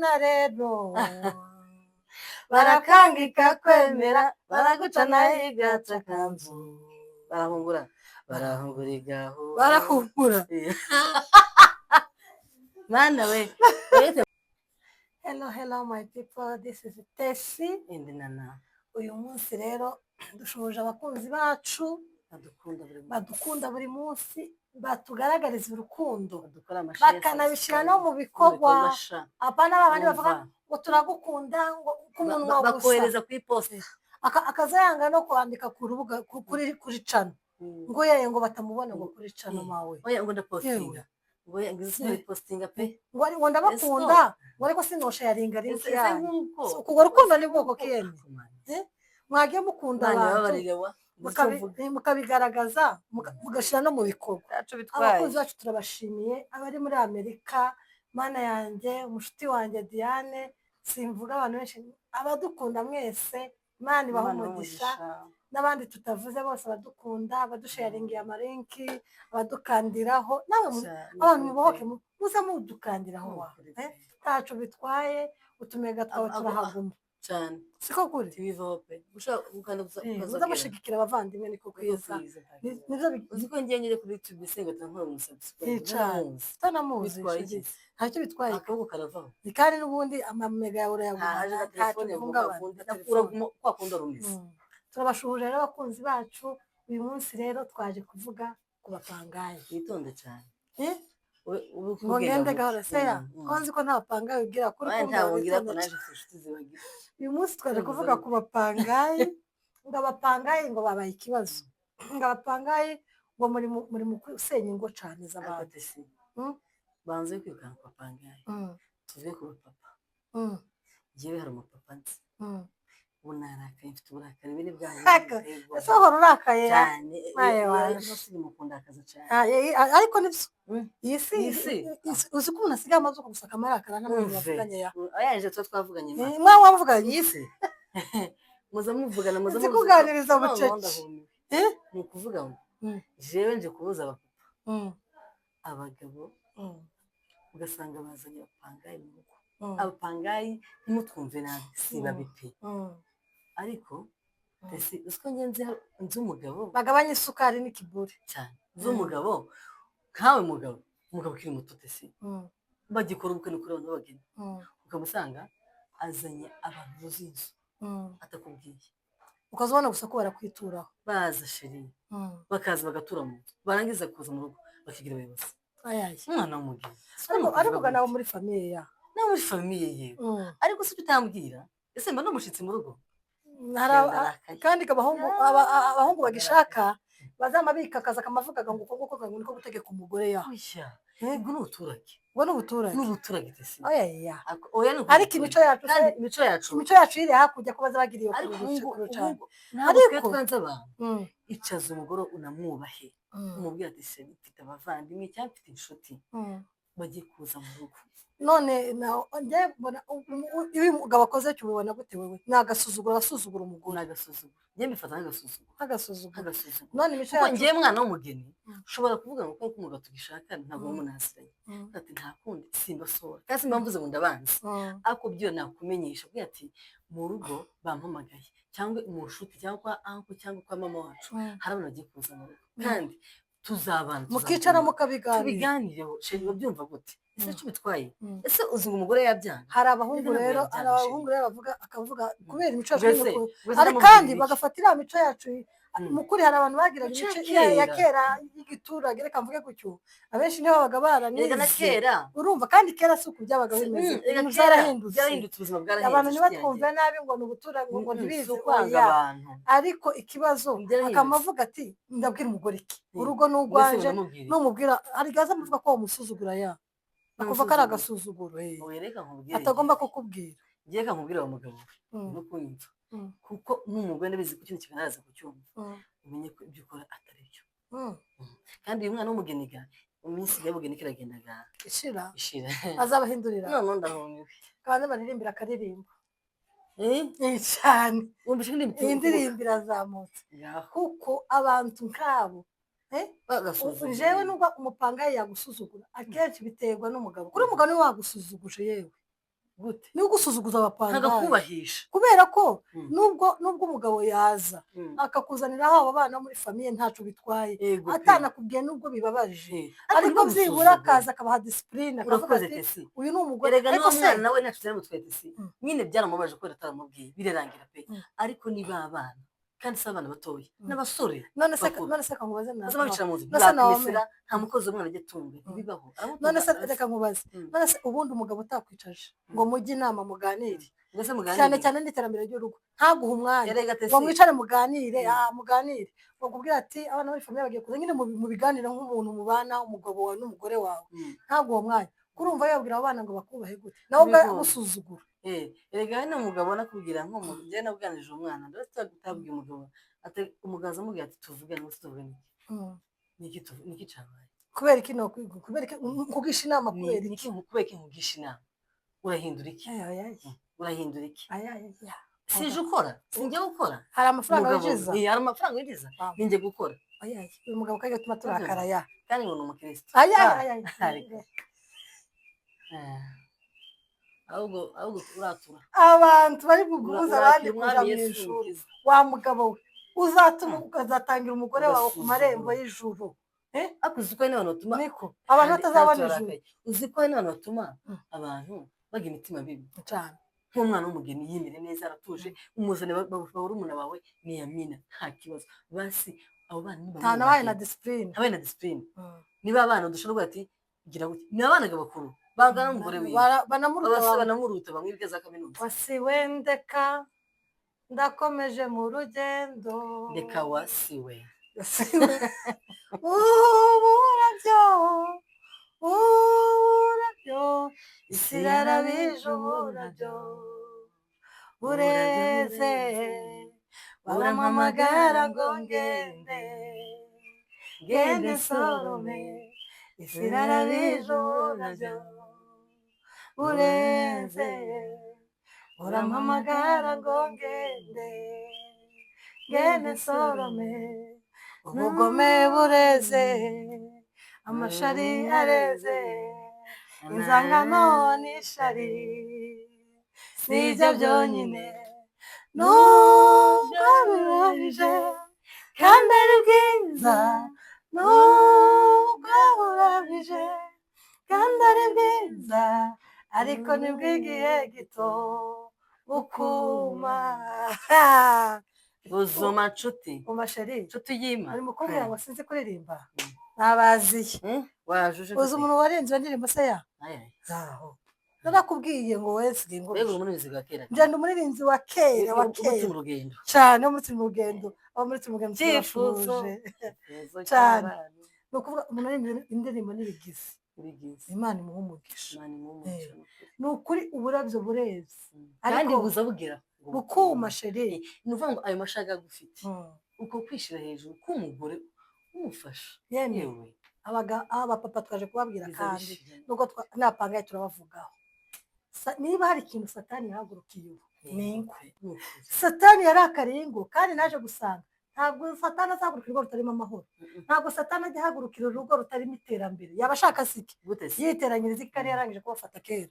Imana rero barakanga ikakwemera, baraguca nayo igaca akanzu. Barahungura, barahungura igahu. Barahungura. Mana we! Hello, hello my people, this is Tesi. Indi Nana. Uyu munsi rero dushoje abakunzi bacu badukunda buri munsi, badukunda buri munsi, batugaragariza urukundo, badukora ama share, bakanabishyira no mu bikorwa. Apana ba bandi bavuga ngo turagukunda ngo ku munwa gusa. Bakohereza ku iposita. Akaza yanga no kwandika ku rubuga kuri channel, ngo yeye ngo batamubona ngo kuri channel mawe. Oya, ngo ndapostinga, ngo oya, ngo izi postinga pe. Ngo ndabakunda, ngo ariko sinosharinga link Ese yanyu. Nk'uko Urwo rukundo ni bwoko kiyene? Mwagiye mukunda Imana abantu ibabarire wa mukabigaragaza, mugashyira no mu bikorwa. Ntacyo bitwaye. Abakunzi bacu turabashimiye, abari muri Amerika, Mana yanjye, umushuti wanjye Diane, simvuga abantu benshi, abadukunda mwese, Imana ibahe Imana ibahe umugisha. umugisha. N'abandi tutavuze bose, abadukunda, abadusharingiye ama link, abadukandiraho nawe abantu mubohoke, muze mudukandiraho wa Nukuri eh? pe. Ntaco bitwaye, utumega twawe turahaguma. Cyane. Siko kuri. Ntibivaho pe, ushaka gukanda gusa. Muze mushigikira abavandimwe, niko kwiza. Nivyo Uzi ko ngiye nyine kuri YouTube senga nkora umusubscribe? Cyane. Utanamuzi. Bitwaye iki? Ntacyo bitwaye. Akaboko karavaho. Kandi n'ubundi amamega yawe urayagumana. Haje na ntacyo telefone bihungabana yawe na telefone. Uraguma kwa kundi wari umeze. Turabashuhuje rero abakunzi bacu. Uyu munsi rero twaje kuvuga ku bapangayi. Witonde cyane. Eh? Ube Ngo kubwira ngende ngo- gahoro seya? Mm. Ko nzi ko nta bapangayi ugira kuri Oya, kumva. ntabwo ngira ko Witonde. naje mfite inshuti zibagira. Uyu munsi twaje Ntabwo kuvuga ku bapangayi, ngo abapangayi ngo babaye ikibazo, ngo abapangayi ngo muri mu gusenya ingo cane Ariko z'abantu. Tesi, banze kwirukanka ku bapangayi, tuvuge ku bapapa. Njyewe hari umupapa nzi, ubu narakaye, mfite uburakari biri bwanjye. Ese uhora urakaye ya? Cyane. Maye wanje. Mukundakaza cyane. Ah, ariko nibyo. Iyi si Iyi si. Uzi ko umuntu asigaye amaze gusa akamarakara n'abantu Umve. bavuganye ya. Oya, tuba twavuganye ma. Mwa wavuganye. Iyi si muza muvugana, muza Uzi muvuga. kuganiriza Noneho bucece. ndahumiwe. Eh? Ni ukuvuga ngo jewe nje kubuza abapapa, abagabo, ugasanga bazanye abapangayi mu rugo. Abapangayi, ntimutwumve nabi, si babi pe, ariko ese uzi ko njye nzi umugabo? Bagabanye isukari n'ikiburi. Cyane. Nzi umugabo nkawe, mugabo, umugabo ukiri muto, tesi, bagikora ubukwe, ni kuri abantu b'abageni, ukaba usanga azanye abantu buzuye inzu atakubwiye. Ukaza ubona gusa ko barakwituraho. Baza chérie, bakaza bagatura mu nzu, barangiza kuza mu rugo bakigira abayobozi. Ayaye. Umwana w'umugeni. Ariko nawe muri famille ya Nawe muri famille yewe. Ariko si utambwira, ese mba n'umushyitsi mu rugo? Hari kandi abahungu bagishaka bazama bikakaza akamavugaga ngo uko nguko ngo niko gutegeka umugore ya. Oya. Eh? Ubwo ni ubuturage. Ubwo ni ubuturage. Ni ubuturage, tesi. Oya ya. Oya, ni Ariko imico yacu se kandi imico yacu imico yacu iri hakurya ko baza bagira iyo Ariko ubu ngubu kurucana. ubu ntabwo twe Ariko twanze abantu. Icaza umugore unamwubahe, umubwira ati: "Chérie, mfite abavandimwe cyangwa mfite inshuti bagiye kuza mu rugo." None njye mbona iyo umugabo akoze cyo ubibona gute wewe? Ni agasuzuguro, asuzugura umugore. Ni agasuzuguro, njye mbifata nk'agasuzuguro. Nk'agasuzuguro. Nk'agasuzuguro. None imico Kuko yacu njyewe mwana w'umugeni, ushobora kuvuga ngo kuko umugabo tugishakana ntabwo munaziranye, ati nta kundi simbasohora kandi simba mvuze ngo ndabanzi, ariko byo nakumenyesha, kubwira ati mu rugo bampamagaye, cyangwa mu nshuti, cyangwa kwa uncle, cyangwa kwa mama wacu, hari abantu bagiye kuza mu rugo kandi tuzabana, Mukicara tuzabana. mukabiganira. Tubiganireho. Chérie, babyumva gute ese? Icyo bitwaye? Mm. Ese uzi ngo umugore yabyanga? Hari abahungu Reka ntabwo rero, yabyanga, hari abahungu rero bavuga, akavuga kubera imico yacu Mbese nyine mbese hari ndamubwira kandi iki? bagafata iriya mico yacu. Mu kuri hari abantu bagiraga Imico imico ya ya kera. kera y'igiturage, reka mvuge gutyo, abenshi nibo babaga Erega na baranize. kera. Urumva, kandi kera si uku byabaga bimeze. Erega Ibintu kera byarahindutse. Byarahindutse, ubuzima bwarahindutse, Abantu inshuti yanjye. ntibatwumve nabi ngo ni ubuturage, ngo ntibize. Si ukwanga Oya. abantu. Ariko ikibazo Byarahindutse. akamavuga ati: "Ndabwira umugore iki? Urugo ni Mbese urwanje." ndamubwira iki? Numubwira, hari igihe aza amuvuga ko wamusuzugura, ya akuva ko ari agasuzuguro, eh. Oya, reka nkubwire. Atagomba kukubwira. Njye reka nkubwire wa mugabo we, no kunyumva, kuko n'umugore ndabizi ko kino kiganiro araza kucyumva, umenye ko ibyo ukora atari byo. Kandi uyu mwana w'umugeni ga, mu minsi y'ubugeni kiragendaga Ishira. ishira. Azabahindurira. None ndahumiwe. Kandi baririmbira akaririmbo. Eh? Eh, cyane. Wumvise indirimbo? Iyi ndirimbo irazamutse. Ngaho. Kuko abantu nk'abo, eh? Bagasuzugura. Jewe nubwo umupangayi yagusuzugura, akenshi biterwa n'umugabo. Kuri umugabo niwe wagusuzuguje yewe. Gute? Niwe ugusuzuguza abapangayi. Ntagakubahisha. Kubera ko nubwo umugabo yaza akakuzaniraho abo bana muri famille, ntaco bitwaye, Yego pe. atanakubwiye, nubwo bibabaje, Ariko ariko byibura ntibagusuzugure. akaza akabaha discipline, akavuga Urakoze, ati Tesi. uyu ni umugore. Erega Ariko n'uwo se mwana nawe ntacyo byari Tesi. Nyine byaramubabaje kubera ataramubwiye, birarangira pe. Ariko niba abana, kandi si abana batoya, n'abasore None se bakuru. None se kankubaze na Baza babicara mu nzu, None se Naomi? ntibakumesera, nta mukozi w'umwana ajya atunga, ntibibaho. Aramutunga, None se arasa. reka nkubaze. None se ubundi umugabo utakwicaje ngo mujye inama, muganire, Mbese muganire. cyane cyane n'iterambere ry'urugo, ntaguhe umwanya Erega Tesi. ngo mwicare muganire, muganire, bakubwira ati abana muri famille bagiye kuza, nyine mubiganire nk'umuntu mubana, umugabo wawe n'umugore wawe, ntaguhe uwo mwanya, kurumva yabwira abo bana ngo bakubahe gute, nawe ubwe Ntibikunda. agusuzugura? Erega hari n'umugabo nakubwira, nk'umuntu njyewe nabuganije umwana, ndetse utabwiye umugabo, ati umugabo azamubwira ati tuvugane, ngo tuvugane iki? Niki niki cabaye? Kubera iki nokwiga? Kubera iki nkugisha inama? Kubera iki? Niki, kubera iki nkugisha inama? Urahindura iki? Ay, ay, ay. Urahindura iki? Ay, ay, ay. Sije ukora, sinjye gukora. Hari amafaranga Umugabo, winjiza? Hari amafaranga winjiza? Ah. Ninjye gukora. Ay, ay. Uyu mugabo kajya gutuma turakara ya. Kandi ngo ni umukristo. Ay, ay, Ah, ay, ay. Ariko. Ahubwo uratura. Abantu bari bugubuza abandi Urakira kuja Umwami mu Yesu ijuru. Umukiza. Wa mugabo we, uzatuma ukazatangira umugore wawe ku Ugasuzugura. marembo y'ijuru. Ariko uzi ko hari n'abantu batuma Niko abantu kandi batazabona kandi ijuru. turarakaye. Uzi ko hari n'abantu batuma abantu bagira imitima mibi? Cyane. Nk'umwana w'umugeni yimire neza, aratuje, umuzane barumuna bawe niyamina, nta kibazo. Basi abo bana ni Nta nabaye na discipline. Ntabaye na discipline. Niba abana dushobora kuvuga ati gira gutya, ni abana bakuru bangana n'umugore wiwe. Banamuruta. Abasore Bamwe. banamuruta, bamwe biga za kaminuza. Wasiwe ndeka, ndakomeje mu rugendo. Ndeka wasiwe. Wasiwe uburabyo, uburabyo, isi irarabije, uburabyo bureze, barampamagara ngo ngende, ngende sorome, isi irarabije, uburabyo bureze, urampamagara ngo ngende, ngende sorome, ubugome bureze, amashari areze, inzangano n'ishari sibyo byonyine, nubwo burabije kandi ari bwiza, nubwo burabije kandi ari bwiza, ariko ni bw'igihe gito bukuma. Buzuma nshuti. Umva chéri. Nshuti y'Imana. Uri mukubwira ngo sinzi kuririmba, nabaziye. Wajuje. Uzi umuntu warenze iyo ndirimbo se ya? Ay, ay. Zaho narakubwiye ngo wesigaye ngo Mbega uri umuririmbyi wa kera. Njye ndi umuririmbyi wa kera, wa Umutima kera urugendo. cyane, wo muri mu rugendo, abo muri mu rugendo Icyifuzo. turabashuje. Icyifuzo Cyane. cy'abana. Ni ukuvuga umuntu aririmba indirimbo n'ibigizi. Bigize. Imana imuha umugisha. Imana imuhe umugisha. Ni ukuri, uburabyo bureze. Ariko Kandi buza bugera ngo bukuma chéri. Ni ukuvuga ngo ayo mashaka agufite, uko kwishyira hejuru k'umugore umufasha, Yemwe. yewe. Abapapa twaje kubabwira Biza kandi bishira. nubwo napangaye turabavugaho. Niba hari ikintu Satani yahagurukiye ubu ni ingo. Ni ukuri. Satani yarakariye ingo, kandi naje gusanga ntabwo Satani azahagurukira urugo rutarimo amahoro. Ntabwo Satani ajya ahagurukira urugo rutarimo iterambere. Yaba ashaka siki? Gute se? Yiteranyiriza ikari yarangije kubafata kera.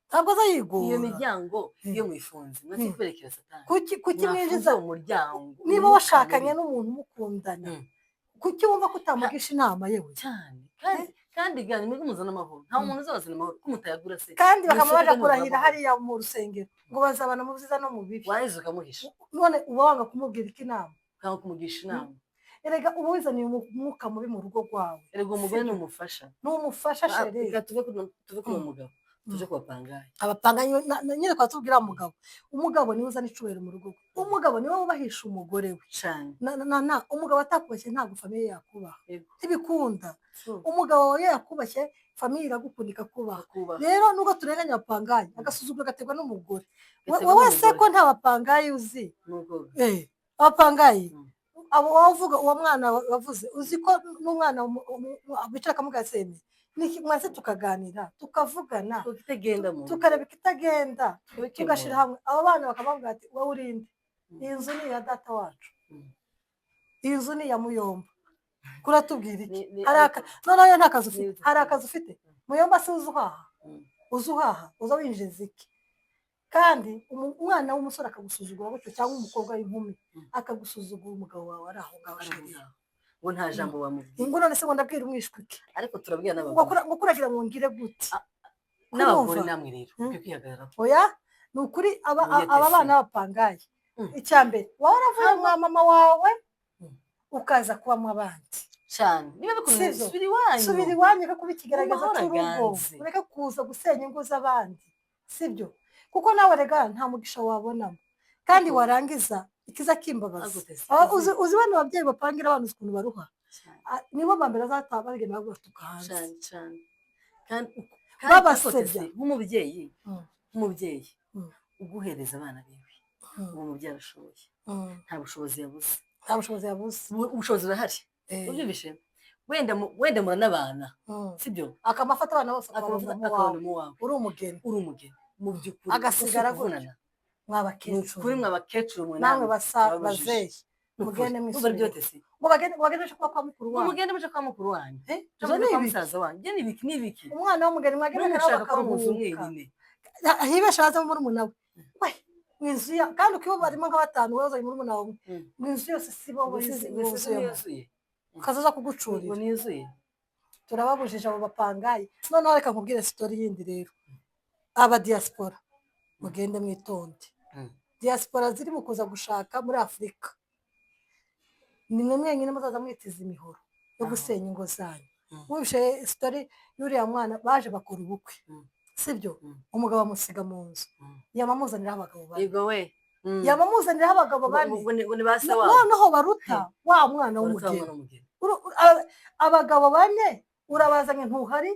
Ntabwo aza Iyo yigora. miryango iyo muyifunze, mwese kuberekera Satani. Kuki Mwafunze mwinjiza uwo muryango niba umwuka washakanye mubi. n'umuntu mukundana, kuki wumva ko utamugisha inama yewe? Cyane, kandi gani mwebwe muzana amahoro, nta muntu uzabazana amahoro ko mutayagura se? Kandi bakaba Mwese baja kandi kurahira muzana amahoro. hariya mu rusengero ngo bazabana mu byiza no mu bibi. Warangiza ukamuhisha. None uba wanga kumubwira iki inama? Ukanga kumugisha inama. Erega uba wizaniye umwuka mubi mu rugo rwawe. Erega umugore ni Sibyo. umufasha. Ni umufasha, chéri. Reka tuve kuri uwo mugabo, tuje ku bapangayi. Abapanga nyine kwa tubwira umugabo, umugabo niwe uzana icubahiro mu rugo rwe, umugabo niwe wubahisha umugore we. Cyane. Na umugabo atakubashye ntabwo famille yakubaha. Ntibikunda. Umugabo wawe iyo yakubashye, famille iragukunda, ikakubaha. Akubaha. Rero nubwo turenganya abapangayi, agasuzuguro gaterwa n'umugore. Gaterwa Wowe se n'umugore. ko nta bapangayi uzi? N'ubwo Abapangayi abo wowe uvuga, uwo mwana wavuze, uzi ko n'umwana bicara akamubwira ati "Emi, mwese tukaganira, tukavugana, Kuko itagenda mu tukareba ikitagenda, Tukabikemura. tugashyira hamwe." Abo bana bakababwira ati wowe urinde, iyi nzu ni iya data wacu, iyi nzu ni iya Muyomba, kuratubwira iki? Hari noneho iyo nta kazi ufite, hari akazi ufite Muyomba se? Uzi uhaha? Uzi uhaha, uza winjiza iki? Kandi umwana w'umusore akagusuzugura gutyo, cyangwa umukobwa w'inkumi akagusuzugura, umugabo wawe ari aho ngaho, chérie. Ngo nta jambo wamubwiye. Ngo none se ngo ndabwira umwishwi iki? Ariko turabwira Ngo n'abagore. ngo kuragira ngo ngire gute? N'abagore Kurumva? namwe rero mukwiye kwihagararaho. Oya, ni ukuri, Mwiyete aba se. bana b'abapangayi, icya mbere waba waravuye mwa mama wawe, ukaza kubamo abandi. Cyane, niba bikunze, Sibyo. subira iwanyu. Subira iwanyu, reka kuba ikigaragaza Amahoro cy'urugo. aganze. Ureke kuza gusenya ingo z'abandi, sibyo? Kuko nawe rega nta mugisha wabonamo, kandi warangiza ikiza kimbabaza. Agute se? Uzi bano babyeyi bapangira abana, uzi ukuntu baruha? Cyane. Ah, nibo ba mbere bazataha bagenda babatuka hanze. Cyane cyane, kandi Babasebya. ariko tese, nk'umubyeyi, nk'umubyeyi uguhereza abana biwe, uwo mubyeyi arashoboye, nta bushobozi yabuze. Nta bushobozi yabuze. Ubushobozi burahari. Ubyumvishe, wenda muranabana, sibyo? Akamafata abana bose akabafata akababona akabona mu wawe. Mu wawe. Uri umugeni. Uri umugeni mu by'ukuri. Agasigara si ukuvunana. Mwabakecuru. Ni ukuri, mwabakecuru mwe, namwe basa turababujije. bazeyi, Ni ukuri. mugende Numva mwisubire. byotese. Ngo bagende kuba kwa mukuru ngo wabo. Mugende muje kwa mukuru wanyu. Eh, cyangwa izo ni kwa ibiki? Musaza wanyu. Ibyo ni ibiki? Ni ibiki? Umwana w'umugeni mwagende nawe Numushaka kuba mu nzu bakaruhuka. mwenyine. Hibesha haza murumuna we, we mu inzu ya, kandi ukibo barimo nka batanu, wowe uzanye murumuna wawe mu inzu yose, si bo Ngo si buzuyemo. Yuzuye. Ukazaza Ngo kugucurira. Niyuzuye. Turababujije abo bapangayi. Noneho reka nkubwire story yindi rero. Aba diaspora, mugende mwitonde. Diaspora ziri mu kuza gushaka muri Afurika, ni mwe mwenyine muzaza mwitiza imihoro yo gusenya ingo zanyu. Wumvishe story y'uriya mwana baje bakora ubukwe, sibyo? Umugabo amusiga mu nzu, yamamuzaniraho abagabo bane. Yego we. Yamamuzaniraho abagabo bane. Ngo ni ba se wabo. Noneho baruta wa mwana Baruta wa w'umugeni. Mwana w'umugeni. Abagabo bane urabazanye, ntuhari,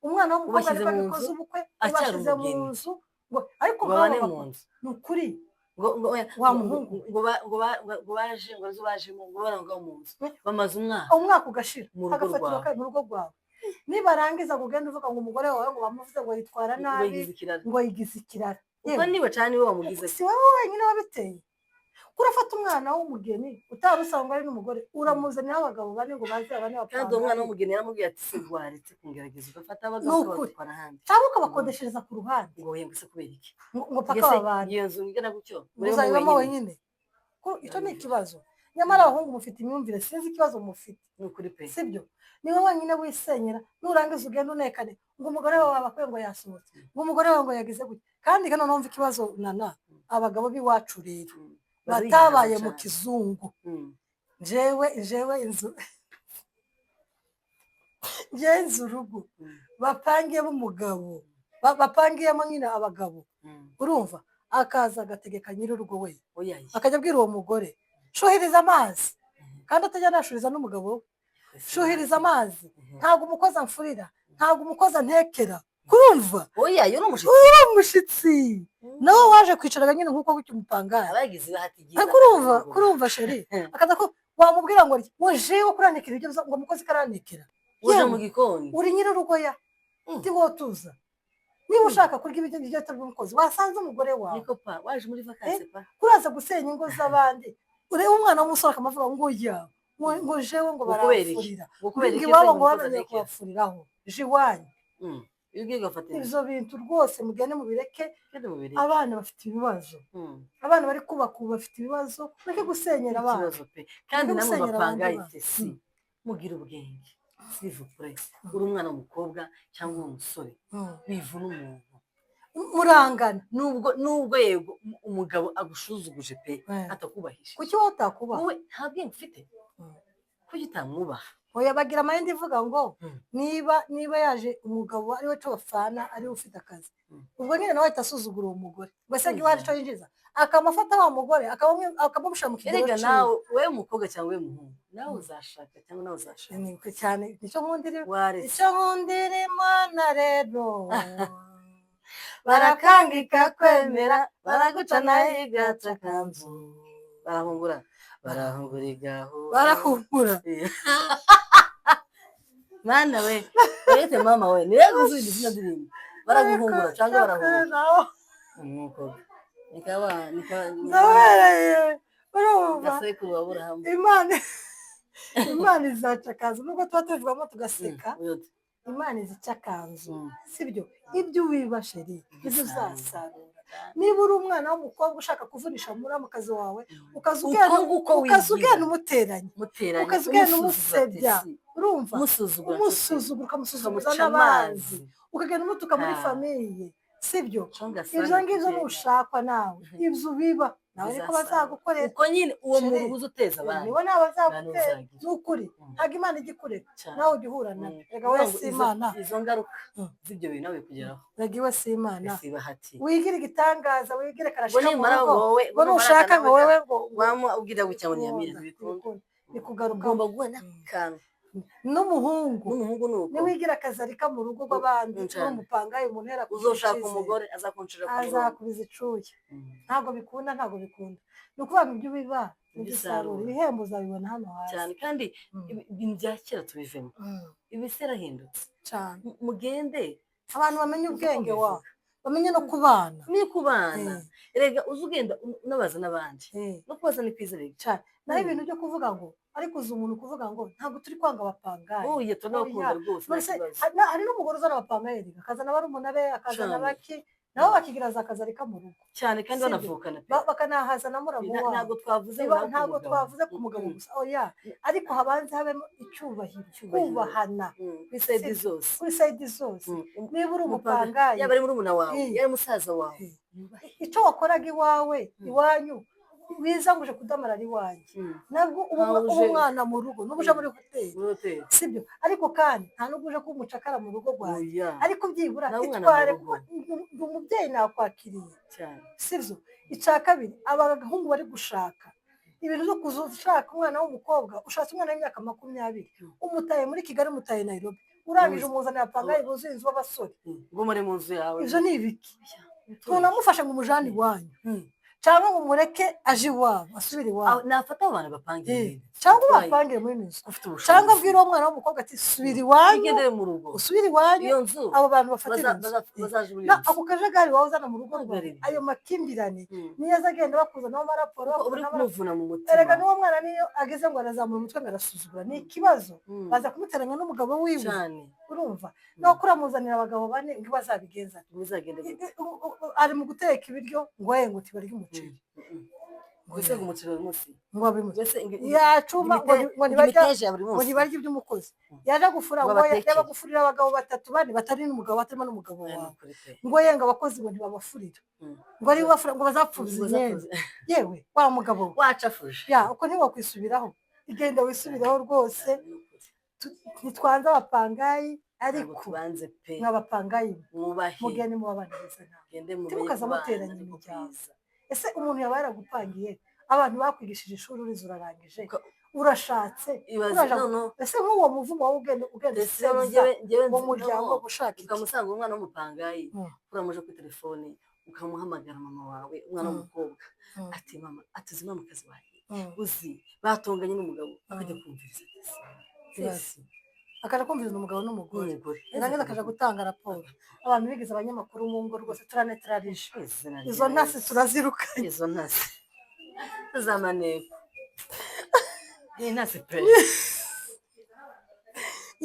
umwana w'umukobwa Ubashyize nibwo mu agikoze nzu, ubukwe, acyari ubashyize mu umugeni. nzu ngo ariko Ngo babane nk'abo mu nzu. Ni ukuri. Ngo oya, Wa ngo- muhungu. Ngo baje, ngo bazo bajemo, ngo baranga mu nzu bamaze umwaka. Umwaka ugashira. Mu rugo Agafatira rwawe. mu rugo rwawe. Nibarangiza ngo ugende uvuga ngo umugore wawe ngo bamuvuze ngo yitwara Ngo nabi, yigize ikirara. Ngo yigize ikirara. Ubwo Yewe, niwe cyane, niwe wamugize. Si wowe wenyine wabiteye. Urafata umwana w'umugeni utari usanzwe ari n'umugore, uramuzanira abagabo bane ngo baze babane. Kandi uwo mwana Bapangaye. w'umugeni yaramubwiye ati: "Se waretse kungerageza ugafata abagabo Ni ukuri. ukabatwara ahandi?" Cyangwa ukabakodeshereza ku ruhande. Ngo we, ngo se kubera iki? Ngo paka Mbese babane. Iyo nzu ingana gutyo murimo Muzayibamo wenyine? Wenyine. Ko icyo ni ikibazo. Nyamara abahungu mufite imyumvire, sinzi ikibazo mufite. Ni ukuri pe. Sibyo? Niwe wenyine wisenyera. Nurangiza ugenda unekane ngo umugore wawe abakwe ngo yasohotse, ngo umugore wawe ngo yagize gutya. Kandi kano numva ikibazo nana, abagabo b'iwacu rero batabaye mu cyane. kizungu. Jewe inzu, njyewe inzu, urugo bapangiyemo umugabo, bapangiyemo nyine abagabo, urumva akaza agategeka nyir'urugo we, Oya ye. akajya abwira uwo mugore: "Shuhiriza amazi," kandi atajya anashuriza n'umugabo we. "Shuhiriza amazi, ntabwo umukozi amfurira, ntabwo umukozi antekera." Kurumva? Oya, yo ni umushyitsi. Uriya mushyitsi nawe waje kwicaraga nyine nk'uko gutyo umupangayi. Abagize ibahati ryiza. Ariko urumva chérie, akaza ko wamubwira ngo ngo jewe kuranekera ibyo, ngo umukozi karanekera. Uje Yewe, mu gikoni. Uri nyir'urugo ya tuza. Niba ushaka kurya ibiryo by'umukozi, wasanze umugore wawe. Niko pa, waje muri vacances pa. Kuraza gusenya ingo z'abandi. Urebe umwana w'umusore akamavuga ngo ya ngo jewe ngo Ngo kubera iki? baramfurira, Ngo kubera ngo iki iwabo se ngo umukozi bamenye antekera? kubafuriraho, je iwanyu. Iyo ugiye ugafata inzu. Ibyo bintu rwose mugende mubireke. Kandi mubireke. Abana bafite ibibazo, abana bari kubaka ubu bafite ibibazo. Mureke gusenyera abana. Ikibazo pe. Kandi Mureke namwe gusenyera abandi bapangaye, bana. si mugire ubwenge, s'il vous plaît. Uri umwana w'umukobwa cyangwa uri umusore, wivuna umuntu. Murangana. Nubwo yego umugabo agushuzuguje pe, atakubahisha. Kuki wowe utakubaha? Wowe nta bwenge ufite? Kuki utamwubaha? Oya, bagira amayindi ivuga ngo niba yaje umugabo ariwe cyo bapfana, ariwe ufite akazi, ubwo nyine nawe ahita asuzugura uwo mugore, mbese ngo iwacu icyo yinjiza akamufata wa mugore akamumushyira mu kigero Erega cyiwe. nawe, wowe mukobwa cyangwa wowe muhungu, nawe uzashaka cyangwa nawe uzashaka. Ni cyane, nicyo nkundira. Waretse. Icyo nkundira Imana rero, barakanga ikakwemera, baraguca nayo igaca akanzu. Barahungura, barahungura igahu. Barahungura. Mwana we, urete mama we, niwe gusubiza izina ndirimbo. Baraguhungura cyangwa barahungura umwuko nikaba Ndabereye, urumva? Gasekuru wa Aburahamu. Imana izaca akanzu, nubwo tuba tubivugamo tugaseka. Imana izica akanzu. Sibyo? Ibyo wiba, chérie, ibyo uzasarura. Niba uri umwana w'umukobwa ushaka kuvunisha muramukazi wawe, ukaza Uko ugenda, nguko ukaza wigira. ugenda umuteranya, Muteranya, ukaza ugenda umusuzugura, umusebya, Tesi. Urumva? Umusuzugura, Umusuzugura, ukamusuzuguza ukamuca n'abanzi, amazi. Ukagenda umutuka muri Ah. famille, sibyo? Conga sana Ibyo ngibyo kugenda. Nushakwa nawe, ibyo ubiba nawe niko Bizasanga. bazagukorera. Uko nyine uwo Chérie, muntu uza uteza abandi, nibo nawe bazagutera. uzagira. Ni ukuri, ntabwo Imana ijya ikureka. Cyane. Nawe ujya uhura nabyo. Rega we Kuvuga ngo si Imana. Izo ngaruka z'ibyo bintu nawe bikugeraho. Rega iwe si Imana. Ese bahati Wigire igitangaza, wigire ngo karashika mu nimara rugo, wowe ngo nushaka ngo wewe ngo wama ubwira gutya ngo niyamire, ntibikunda. Bikugaruka. Ugomba guhura n'akantu. N'umuhungu. N'umuhungu ni uko. Niwigira akazarika mu rugo rw'abandi, Cyane. uri umupangayi, umuntu yarakugirira Uzoshaka icyizere. umugore azakunshira ku murongo. Azakubiza icuya. Ntabwo bikunda, ntabwo bikunda. Ni ukuvuga ngo ibyo ubiba nibyo Ibyo usarura. usarura. Ibihembo uzabibona hano hasi. Cyane, kandi ibintu bya kera tubivemo. Ibisi yarahindutse. Cyane. Mugende Abantu bamenye ubwenge wa Uko bamenye no kubana. Ni kubana. Erega uza ugenda unabaza n'abandi. No kubaza ni kwiza rega. Cyane. Naho ibintu byo kuvuga ngo, ariko uzi umuntu kuvuga ngo ntabwo turi kwanga abapangayi. Oya, tunabakunda Oya. rwose, nta None se, kibazo. hari n'umugore uzana abapangayi rega, akazana barumuna be, akazana Cyane. baki, nabo bakigira za kazarika mu rugo. Cyane, kandi Sibyo. banavukana pe. Bakanahazana muramu wabo. Ntabwo twavuze ngo Niba nawe ku ntabwo mugabo. twavuze ku mugabo gusa, oya, ariko habanze habemo icyubahiro, Icyubahiro. kubahana. Kuri side Sibyo. zose. Kuri side zose. Niba uri umupangayi, yaba ari murumuna wawe, yaba ari musaza wawe, Icyo wakoraga iwawe, iwanyu, wiza ngo uje kudamarara iwanjye, nabwo uba Ntawe uba umwana mu rugo, n'uba uje muri hoteli. Muri hoteli. Sibyo? Ariko kandi nta nubwo uje kuba umucakara mu rugo rwanjye, Oya. ariko byibura Nawe umwana mu itware rugo. Kuko ndi umubyeyi, nakwakiriye. Cyane. Sibyo? Icya kabiri, abahungu bari gushaka ibintu byo kuza ushaka umwana w'umukobwa, ushatse umwana w'imyaka 20, umutaye muri Kigali, umutaye Nairobi, urangije umuzanira apangayi buzuye inzu b'abasore. Ngo muri mu nzu yawe. Ibyo ni ibiki? Tunamufashe ngo umujane iwanyu, cyangwa ngo umureke aje iwabo, asubire iwabo. Nafata abo bantu bapangira ibintu. Cyangwa Utwaye. ubapangire muri ino nzu, Ufite ubushobozi. cyangwa abwire uwo mwana w'umukobwa ati subira iwanyu, Wigendere mu rugo. Usubire iwanyu, Iyo nzu abo bantu bafatira inzu. bazaje muri Na iyo nzu. ako kajagari wawe uzana mu rugo Ntabwo rwawe, ari byo. ayo makimbirane, niyo aza agenda bakuzanaho amaraporo, Kuko uri bakuzanaho amaraporo. kumuvuna mu mutima. Erega n'uwo mwana niyo ageze ngo arazamura umutwe ngo arasuzugura, ni ikibazo. Baza kumuteranya n'umugabo wiwe. Cyane. Urumva, no kuramuzanira abagabo bane, ngo bazabigenza ate? Muzagende gute? Ari mu guteka ibiryo ngo ye ngo tibarye umuceri. Mbese ngo umuceri buri munsi. Ngo abe Mbese yacuma ngo ngo ntibarya imiteja ya buri ngo munsi. ntibarya iby'umukozi yaje gufura, Ngo ngo abatekere. yaba gufurira abagabo batatu bane batari n'umugabo, batarimo n'umugabo Aya ni wawe, ukuri pe. ngo yenga abakozi ngo ntibabafurira, ngo ari bafura, ngo bazapfuza Ngo imyenda. bazapfuza. Yewe wa mugabo we. Wacafuje. Ya, uko ntiwakwisubiraho, igenda wisubiraho rwose. Ni ukuri. Ntitwanze abapangayi, Ntabwo ariko tubanze pe. Mwabapangayi, Mwubahe. Mugende muba abana beza nawe. Mugende mumenye Ntimukaza kubana, muteranya niko imiryango. kwiza. Ese umuntu yaba yaragupangiye, abantu bakwigishije ishuri, urize urarangije, urashatse, Ibaze uraja noneho. Ese nk'uwo muvumo wowe ugenda ugenda Ndetse noneho usebya njyewe uwo nzi muryango, noneho ushaka iki? Ukamusanga umwana w'umupangayi, uramuje kuri telefone ukamuhamagara, mama wawe, umwana w'umukobwa, ati mama, atuzi mamukazi wawe, uzi batonganye n'umugabo, akajya kumviriza. Ibaze. Akaja kumviriza umugabo n'umugore, n'umugore, yarangiza akaja gutanga raporo. Abantu bigize abanyamakuru mu ngo rwose, turanetrarije Izina izo rya ntasi, Yesu. Turazirukanye. Izo ntasi z'amaneko ni intasi pe.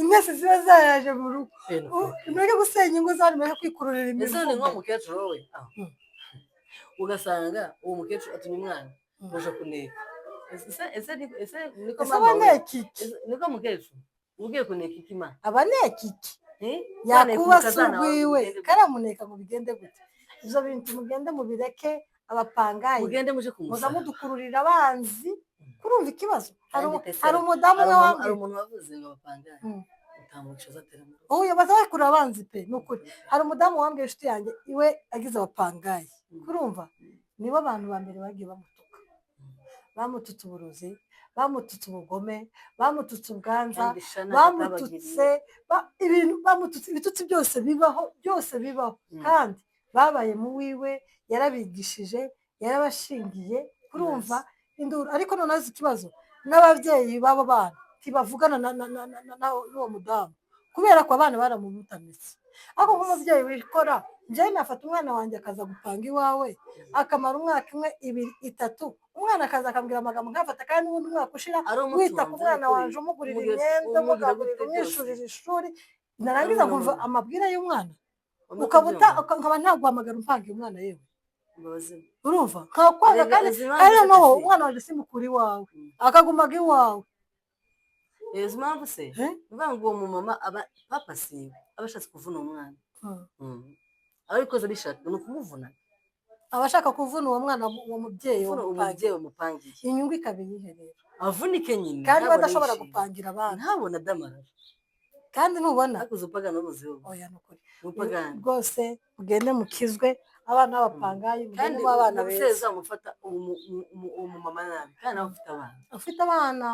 Intasi ziba zaraje mu rugo. Pe, ni ukuri. Mureke gusenya ingo zanyu, mureke kwikururira Ese ni imivumo. nk'uwo mukecuru wowe aho ugasanga uwo mukecuru atumye umwana uje kuneka, ese niko Ese mama we abaneka iki? Ese niko mukecuru ugiye kuneka iki ma? Abaneka iki? Eh? Yakuba se Umukazana wawe urwiwe mugende gute? Karamuneka ngo bigende gute? Ibyo bintu mugende mubireke, abapangayi. Mugende muje Muza kumusaba. mudukururira abanzi, kurumva ikibazo. Hari Kandi Tessera, hari umudamu umwe hari wambwiye umuntu wavuze ngo abapangayi utamuca azatera mu rugo. Oya, baza bakurura abanzi pe, ni ukuri. Hari umudamu wambwiye, inshuti yanjye, iwe agize abapangayi, kurumva nibo bantu ba mbere bagiye bamutuka, bamututse uburozi, bamututse ubugome, bamututse ubwanza, Kandi shana bamututse ibintu, bamututse ibitutsi byose bibaho, byose bibaho. Kandi babaye mu wiwe, yarabigishije, yarabashingiye, kurumva induru. Ariko noneho azi ikibazo, n'ababyeyi b'abo bana ntibavugana n'uwo mudamu, kubera ko abana baramumutamitse. Ariko nk'umubyeyi wikora, njyewe nafata umwana wanjye akaza gupanga iwawe, akamara umwaka umwe, 2, 3, umwana akaza akambwira amagambo nkafata, kandi n'ubundi umwaka ushira Ari wita ku umutunzi, mwana ariko wanje, umugurira umugira imyenda, umugira umugaburira, gute byose. Umwishurira ishuri, narangiza Ari nkumva umuntu. amabwire y'umwana, Wamaze ukaba kubyumva. nkaba ntaguhamagara umpangiye umwana yewe. Mbabazi. Urumva nkakwanga. Erega Kandi uzi impamvu kandi se noneho Tesi? Umwana wanjye simukura iwawe, akagumaga iwawe. Uzi impamvu se? Eh? Ni ukuvuga ngo uwo mumama aba papa siwe aba ashatse kuvuna umwana. Aba abikoze abishaka, ni ukumuvuna. Aba ashaka kuvuna uwo mwana, uwo mubyeyi Kuvuna wamupangiye. Umubyeyi wamupangiye. Inyungu ikaba iyihe rero? Avunike nyine. Kandi Ntabone badashobora yishimye. gupangira abana. Ntabone adamarara. Kandi ntubona. Ariko uzi upagani uruziho. Oya, ni ukuri. Upagani. Rwose mugende mukizwe, abana b'abapangayi, mugende Kandi muba abana umubyeyi beza. uzamufata uwo mumama nabi, kandi nawe ufite abana. Ufite abana.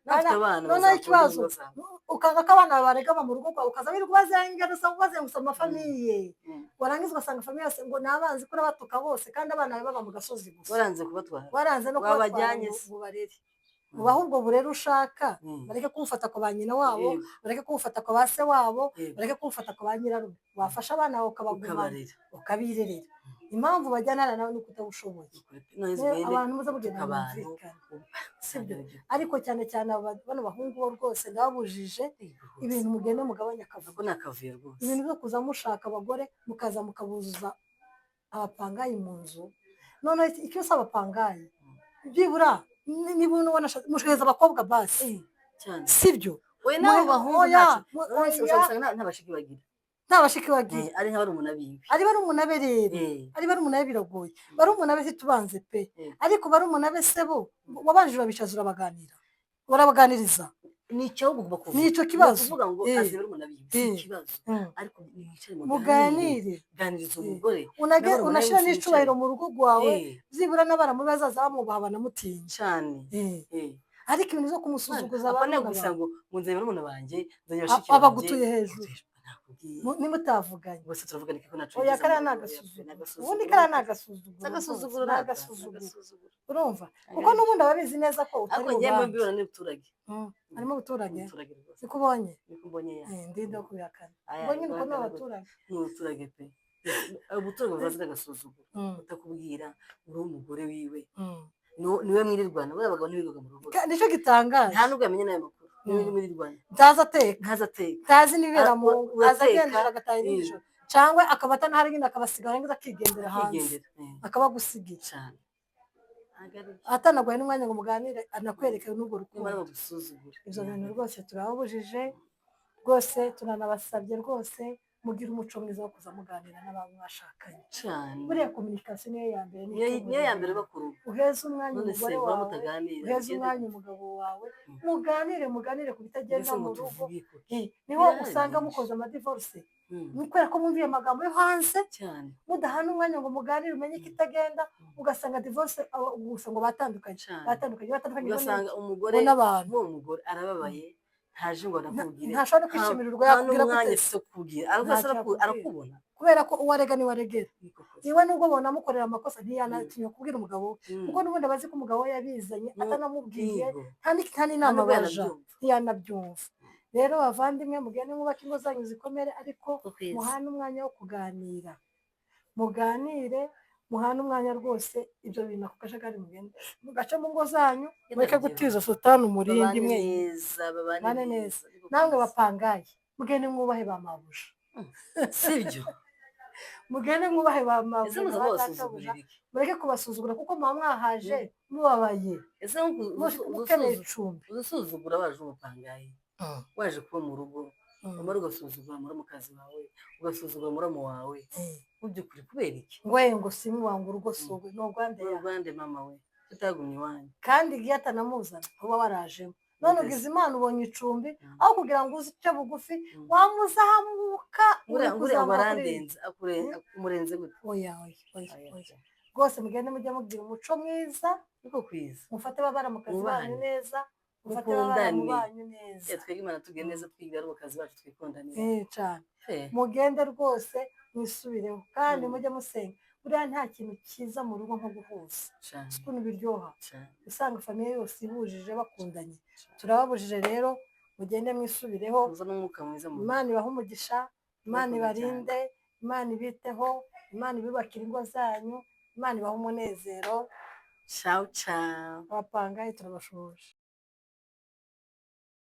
Nawe ufite abana, Noneho bazakura ikibazo, ingo zabo. ukanga ko abana baregama mu rugo rwawe, ukaza wirirwa ubazengereza, ubazenguruza ama famille. Warangiza ugasanga famille yose ngo ni abanzi, ko urabatuka bose, kandi abana bawe baba mu gasozi gusa. Waranze kubatwara. Waranze no kubatwara. Wabajyanye ngo se. Ngo ubarere, ubahe ubwo burere ushaka. Bareke kuwufata ku ba nyina wabo, bareke kuwufata ku ba se wabo, bareke kuwufata ku ba nyirarume. Wafasha abana bawe ukabagumana, Ukabarera. ukabirerera. Impamvu bajyana nawe ni uko utabushoboye. None Rero ugende abantu muze mugenda utuka abantu. mwumvikane, sibyo? Ariko cyane cyane bano bahungu bo rwose ndababujije ibintu, mugende mugabanye akavuyo. Ako ni akavuyo rwose. Ibintu byo kuza mushaka abagore, mukaza mukabuzuza abapangayi mu nzu. Noneho icyo si abapangayi, byibura niba ubona mushoheza abakobwa basi. Cyane. Sibyo? Oya, n'abo bahungu Oya, ntacyo. Oya. Ushobora gusanga nta bashiki bagira. Nta bashiki bagira. Ari nka barumuna biwe. Ari barumuna be rero. Ari barumuna be biragoye, barumuna be ntitubanze pe. Ariko barumuna be se bo wabanje urabicaza, urabaganira, urabaganiriza? Ni icyo ahubwo ugomba kuvuga. Ni icyo kibazo. Ni ukuvuga ngo azi barumuna biwe, si ikibazo, ariko mwicare muganire. Muganire. Ganiriza umugore. Unage N'abarumuna be unashyira bose. n'icubahiro mu rugo rwawe. Byibura n'abaramu bazaza bamwubaha, banamutinya. Cyane. Ariko ibintu byo kumusuzuguza Apana barumuna gusa bawe. ngo nzanye barumuna banjye, nzanye bashiki banjye. Abagutuye hejuru. Nakubwiye. Nimutavuganye. Ubwo se turavugana iki ko nacu? Oya, kariya ni agasuzuguro. Ubundi kariya ni agasuzuguro. Agasuzuguro. Rwose, ni agasuzuguro, urumva, kuko n'ubundi aba abizi neza ko utari Ariko njyewe bubange. mbibona ni umuturage. Harimo abaturage. Umuturage rwose. Siko ubonye? Niko mbonye ya. Ndinde wo kubihakana. Aya, Ubwo nyine uko ni guhakana abaturage. Ni umuturage pe. Umuturage buvanze n'agasuzuguro. Utakubwira uri umugore wiwe. Niwe mwirirwana. Buriya abagabo ntibirirwaga mu rugo. Nicyo gitangaje. Nta nubwo yamenya n'ayo makuru. Niwe mwirirwana. Ntazi ateka. Ntazi ateka. Ntazi n'ibibera mu ngo. Aza Urateka. agendera, agataha nijoro, cyangwa akaba atanahari nyine, akabasiga, yarangiza akigendera hanze. Akigendera. Akaba agusigiye. Cyane. Ntabwo ari byo. Atanaguhaye n'umwanya ngo muganire, anakwereke n'urwo Nyamara rukundo. Bagusuzugura. Ibyo bintu rwose turababujije rwose, turanabasabye rwose, mugire umuco mwiza wo kuza muganira n'abo mwashakanye. Cyane. Buriya communication niyo ya mbere. Niyo ya mbere bakuru. Uheze umwanya None se umugore muba wawe, mutaganira, uheze bigende umwanya gute? umugabo wawe, muganire, muganire ku bitagenda Mbese ngo mu rugo. tuvuge kuki? Niho Birahari usanga byinshi. mukoze ama divorce. Ni kubera ko mwumviye amagambo yo hanze, Cyane. mudahana umwanya ngo muganire, umenye ko itagenda, ugasanga divorce, gusa ngo batandukanye. Cyane. Batandukanye, batandukanye. Ugasanga umugore ngo n'abantu. Nk'uwo mugore arababaye, ntaje ngo anakubwire. Ntashobora no kwishimira urwo Nta yakubwira n'umwanya gute. afite wo kukubwira. Ariko Ntacyo se yakubwira. arakubona. Kubera ko uwo arega niwe aregera. Niko kose. Iwe nubwo bonamukorera amakosa, ntiyanatinya kubwira umugabo we, kuko n'ubundi aba azi ko umugabo we yabizanye atanamubwiye. Nta n'inama Nta nubwo baja. yanabyumva. Ntiyanabyumva. Rero bavandimwe, mugende mwubake ingo zanyu zikomere, ariko Ko kwiza. muhane umwanya wo kuganira, muganire, muhane umwanya rwose. Ibyo bintu, ako kajagari, mugende mugace mu ngo zanyu, mureke gutiza satani umurindi. Babane Mwe neza, babane Babane neza. neza. Niko Namwe kwiza. bapangaye, mugende mwubahe ba mabuja. Sibyo? Mugende mwubahe ba mabuja Ese muza na ba databuja. mubasuzugurira iki? Mureke kubasuzugura, kuko muba mwahaje mubabaye, Ese mukeneye icumbi. Uzusuzugura waje umupangayi, waje kuba mu rugo, umara ugasuzugura muramukazi wawe, ugasuzugura muramu wawe, mu by'ukuri kubera iki? Ngwe ngo simuwanga urugo suwe ni urwande. Uru Rwanda mama we, tutagumye iwanyu. Kandi igihe atanamuzana uba warajemo, none Mbese. ugize Imana ubonye icumbi, aho kugira ngo uze uce bugufi, wamuzamuka uri Nguriya nguriya kuzamuka kuri barandenze, umurenze gute? Oya, oya, oya. Oya, Oya rwose, mugende mujye mugira umuco mwiza. Niko kwiza. Mufate babaramukazi banyu Mwubahane. neza, mufate babaramu Mukundane. banyu neza. Twebwe Imana tubwiye neza, twigira ari kazi bacu, twikundanira. Cyane. Mugende rwose mwisubireho, kandi mujye musenga. Buriya nta kintu cyiza mu rugo nko guhuza. Cyane. Si ukuntu biryoha Cyane. usanga famille yose ihujije, bakundanye. Turababujije rero, mugende mwisubireho. Muza n'umwuka mwiza mu rugo. Imana ibahe umugisha, Imana Murakoze cyane. ibarinde, Imana ibiteho, Imana ibubakire ingo zanyu, Imana ibahe umunezero. Ciao ciao. Abapangayi turabashoje.